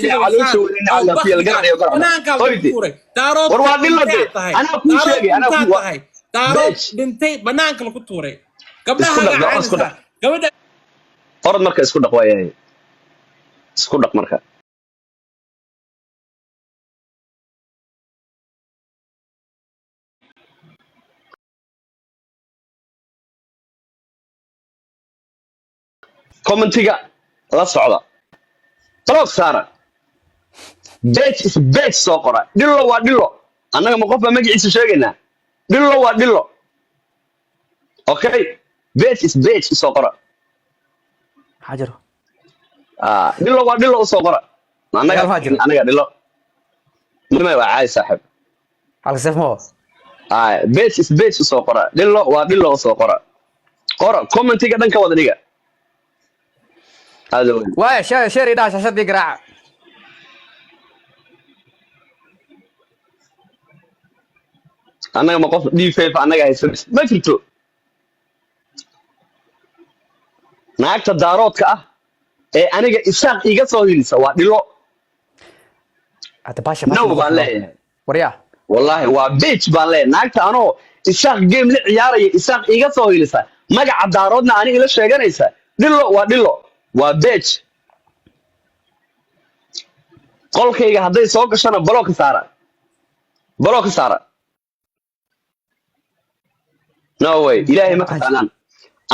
Caloosha weynina oo alla fiil baktiga garac iyo garac. banaankaa lagu Hoydi. tuuray. Daarood War waa dhilo dhintay de. aad tahay. Anaa kuu Daarood sheegay, anaa dhintaa kuu tahay. Daarood Bitch. dhintay banaanka lagu tuuray. Isku Gabdhaha dhaq, dhaq, isku dhaq. gabadha. Orod marka, isku dhaq waayahay. Isku dhaq marka. Commentiga la socda. Block saara. Bitch is bitch soo qora. Dhilo waa dhilo. Annaga ma qof baa magaciisa sheegaynaa? Dhilo waa dhilo. Okay? Bitch is bitch soo qora. Maxaa jiro? Ah, dhilo waa dhilo usoo qora. Annaga Dagaal maa jiro? Anaga dhilo. Mima waa caadi saaxiib. Halka seef ma Ah, bitch is bitch usoo qora. Dhilo waa dhilo usoo qora. Qora commentiga dhan ka wada dhiga. Aad weyn. Waaya, sheer sheer idhaha, shashadii garaaca. Annaga ma qof D5 annaga haysan ma jirto. Naagta Daaroodka ah ee aniga Isaaq iga soo hilisa waa dhilo. Hadda baasha No baan leeyahay. Waryaa. Wallaahi waa bitch baan leeyahay. Naagta anoo Isaaq game la ciyaaraya Isaaq iga soo hilisa, magaca Daaroodna ani ila sheeganaysa, dhilo waa dhilo, waa bitch. Qolkayga hadday soo gashana block ka saara, block ka saara. No way. Ilaahay ma taqaanaan.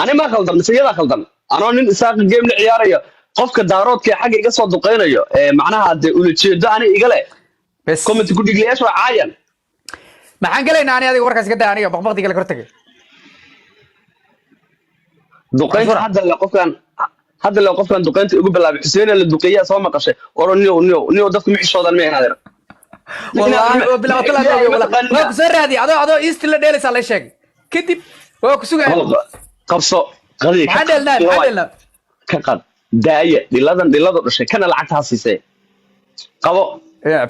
Ani ma khaldan mise iyadaa khaldan? Anoo nin Isaaq game la ciyaarayo, qofka Daaroodka ee xagga iga soo duqeynayo ee macnaha dee ulajeedo ani iga leh. Bes. Comment ku dhigliyaasha waa caayan. Maxaan gelaynaa ani adiga? Warkaas ka daa, aniga baqbaqdiga la kortagay. Duqeynta Canshuura. Hadda le qofkan duqeynta ugu bilaabay Xuseen la duqeeyaa soo maqashay. Oro niyo niyo niyo, dadku ma xishoodan ma inaadeer. Wallaahi oo bilaa tala, waa ku soo raadiyay adoo east la dheelaysaa la sheegay, kadib waa ku sugaya. Qabso qadiga. Maxaan dheelnaa? Maxaan dheelnaa? Ka qad daaya dhiladan, dhiladu dhashay kana lacagta ha siisee, qabo.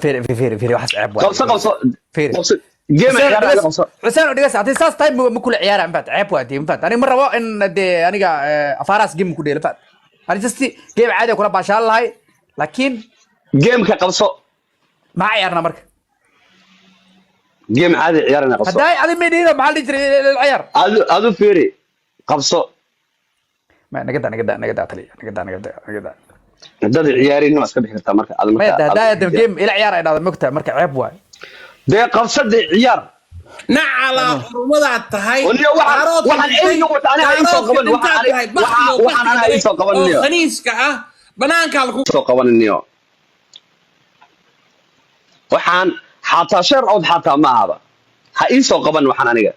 Fiiri, fiiri, fiiri, waxaas ceeb waay. Qabso, qabso. Fiiri. Qabso game Xuseen ciyaar dhigas. qabso. Xuseen oo dhigas, haddii saas tahay ma kula ciyaara infaat, ceeb waa dee infaat. Aniga ma rabo in dee aniga afaaraas game ku dheelo infaat. Ani just game caadi ah kula baashaan lahay, laakiin Gameka qabso. Maxaa ciyaarnaa marka? Game caadi ciyaarana, qabso. Haddaay adi midhiino, maxaa la dhihi jiray ciyaar? Adu fiiri, qabso. Ma naga daa, naga daa, naga daa taliya, naga daa, naga daa, naga daa. Haddaad ciyaarin waa iska bixi kartaa marka ad maya marka haddaay hadda game ila ciyaar ay dhahdo, mogtahay marka ceeb waay. Dee qabso, dee ciyaar. Nacala xurmadaad tahay. Waniyo Daaroodka waxaan dhintay- eyga wata aniga ii soo Daaroodka qaban, dhintaa tahay, baktiga oo waxaan aniga ii soo qaban oo niyo. khaniiska ah banaankaa lagu Soo qabaniniyo waxaan xataa sheer ood xataa ma ahaba, ha ii soo qaban waxaan aniga.